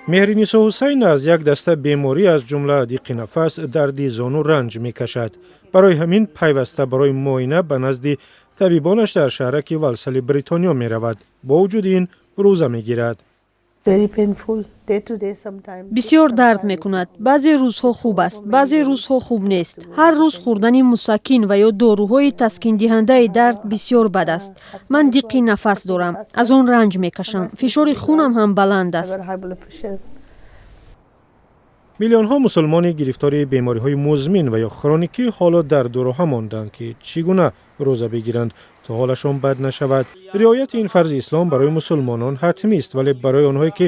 Меҳринисо Ҳусайн аз як даста беморӣ, аз ҷумла диқи нафас, дарди зону ранҷ мекашад. Барои ҳамин пайваста барои муоина ба назди табибонаш дар шаҳраки Валсали Бритониё меравад. Бо вуҷуди ин рӯза мегирад. Бисёр дард мекунад. Баъзе рӯзҳо хуб аст, баъзе рӯзҳо хуб нест. Ҳар рӯз хӯрдани мусаккин ва ё доруҳои таскиндиҳандаи дард бисёр бад аст. Ман диққи нафас дорам, аз он ранҷ мекашам. Фишори хунам ҳам баланд аст. Миллионҳо мусулмони гирифтори бемориҳои музмин ва ё хроникӣ ҳоло дар дуроҳа монданд, ки чӣ гуна рӯза бигиранд, то ҳолашон бад нашавад. Риояти ин фарзи ислом барои мусулмонон ҳатмист, вале барои онҳое, ки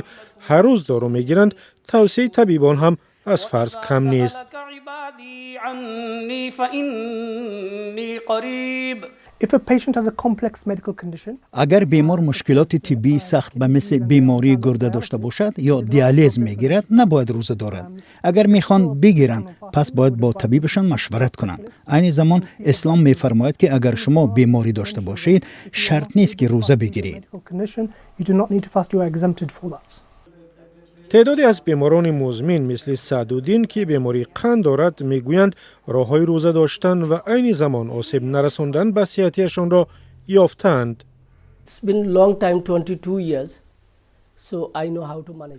ҳар рӯз дору мегиранд, тавсияи табибон ҳам аз фарз кам нест. عبادي عني فإني قريب. Агар бемор мушкилоти тиббии сахт ба мисли бемории гурда дошта бошад ё диализ мегирад, набояд рӯза дорад. Агар мехоҳанд бигиранд, пас бояд бо табибашон машварат кунанд. Айни замон ислом мефармояд, ки агар шумо беморӣ дошта бошед, шарт нест, ки рӯза бигиред. Теъдоде аз беморони музмин, мисли Саъдуддин, ки бемории қанд дорад, мегӯянд, роҳҳои рӯза доштан ва айни замон осеб нарасондан ба сиҳатиашонро ёфтаанд.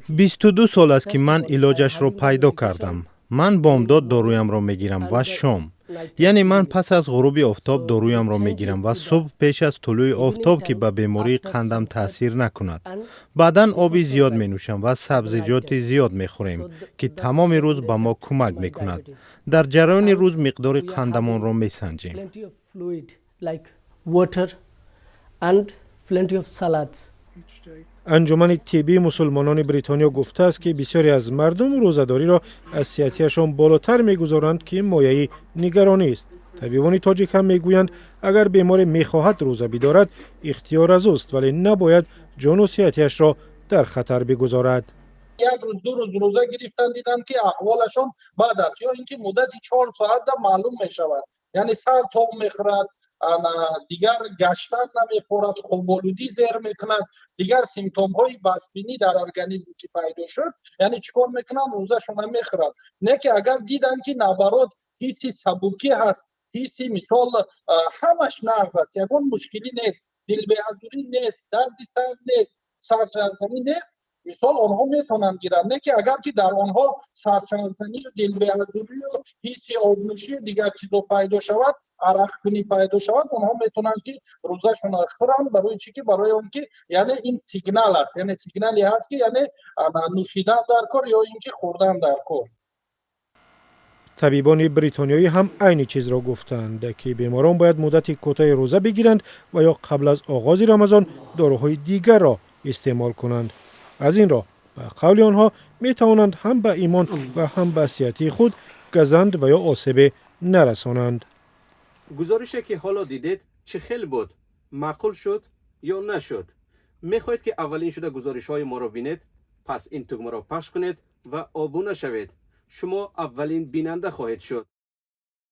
22 сол аст, ки ман илоҷашро пайдо кардам. Ман бомдод доруямро мегирам ва шом, яъне ман пас аз ғуруби офтоб доруямро мегирам ва субҳ пеш аз тулӯи офтоб, ки ба бемории қандам таъсир накунад. Баъдан оби зиёд менӯшам ва сабзиҷоти зиёд мехӯрем, ки тамоми рӯз ба мо кӯмак мекунад. Дар ҷараёни рӯз миқдори қандамонро месанҷем. Water and plenty of salads. Анҷумани тиббии мусулмонони Бритониё гуфтааст, ки бисёре аз мардум рӯзадориро аз сиҳатиашон болотар мегузоранд, ки мояи нигаронист. Табибони тоҷик ҳам мегӯянд, агар беморе мехоҳад рӯза бидорад, ихтиёр аз ӯст, вале набояд ҷону сиҳатиашро дар хатар бигузорад. Як рӯз, 2 рӯз рӯза гирифтан, диданд, ки аҳволашон бад аст, ё ин ки муддати 4 соата маълум мешавад, яъне сар тоб мехӯрад, дигар гаштан намехӯрад, хоболудӣ зер мекунад, дигар симптомҳои вазбинӣ дар организм ки пайдо шуд, яъне чӣ кор мекунанд? Рӯзашона мехӯрад. Не ки агар диданд, ки наоборот ҳисси сабукӣ ҳаст, ҳисси мисол ҳамаш нағз аст, ягон мушкилӣ нест, дилбеҳазурӣ нест, дарди сар нест, саршавзанӣ нест, мисол, онҳо метавонанд гиранд. Не ки агар ки дар онҳо саршавзанию дилбеҳазурию ҳисси обнӯшию дигар чизо пайдо шавад, арақкунӣ пайдо шавад, онҳо метавонанд, ки рӯзашонро хӯранд. Барои чӣ ки? Барои он ки яъне ин сигнал аст, яъне сигнале ҳаст, ки яъне нӯшидан дар кор ё ин ки хӯрдан дар кор. Табибони бритониёӣ ҳам айни чизро гуфтанд, ки беморон бояд муддати кӯтоҳи рӯза бигиранд ва ё қабл аз оғози Рамазон доруҳои дигарро истеъмол кунанд. Аз ин роҳ, ба қавли онҳо, метавонанд ҳам ба имон ва ҳам ба сиҳатии худ газанд ва ё осебе нарасонанд. Гузорише, ки ҳоло дидед, чӣ хел буд? Маъқул шуд ё нашуд? Мехоҳед, ки аввалин шуда гузоришҳои моро бинед? Пас ин тугмаро пахш кунед ва обуна шавед. Шумо аввалин бинанда хоҳед шуд.